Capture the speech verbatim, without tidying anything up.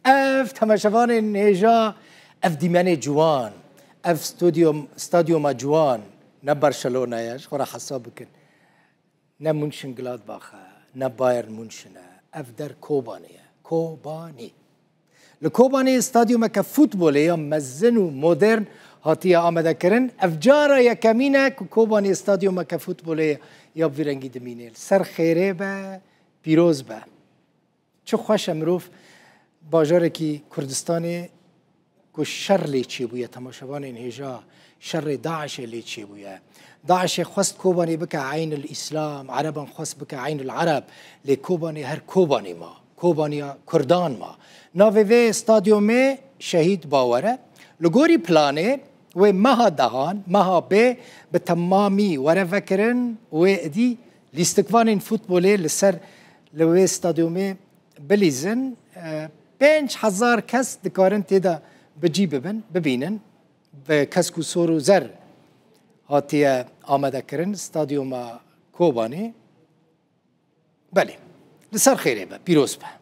Ev temaşevanên hêja, ev dîmenê ciwan, ev stadium, stadyuma ciwan, ne Barcelona ye, ji xwe re hesab bikin. Ne Mönchengladbach e, ne Bayern München e. Ev der Kobanê ye. Kobanî. Li Kobanê stadyumeke futbolê ya mezin û modern hatiye amadekirin. Ev cara yekemîn e ku Kobanê stadyumeke futbolê ya bi vî rengî dimîne. Li ser xêrê be, pîroz be. Çi xweş e mirov bajarekî Kurdistanê ku şer lê çêbûye, temaşevanên hêja, şerê DAIŞê lê çêbûye. DAIŞê xwest Kobanê bike Eynil Îslam, Ereban xwest bike Eynil Ereb, lê Kobanê her Kobanê ma, Kobaniya Kurdan ma. Navê vê stadyumê Şehîd Bawer e. Li gorî planê wê meha dehan, meha bê bi temamî were vekirin, wê idî lîstikvanên futbolê li ser li wê stadyumê bilîzin, e, pênc hezar kes dikarin tê de bi cî bibin, bibînin. Bi kesk û sor û zer hatiye amadekirin stadyuma Kobanê. Belê, li ser xêrê be, pîroz be.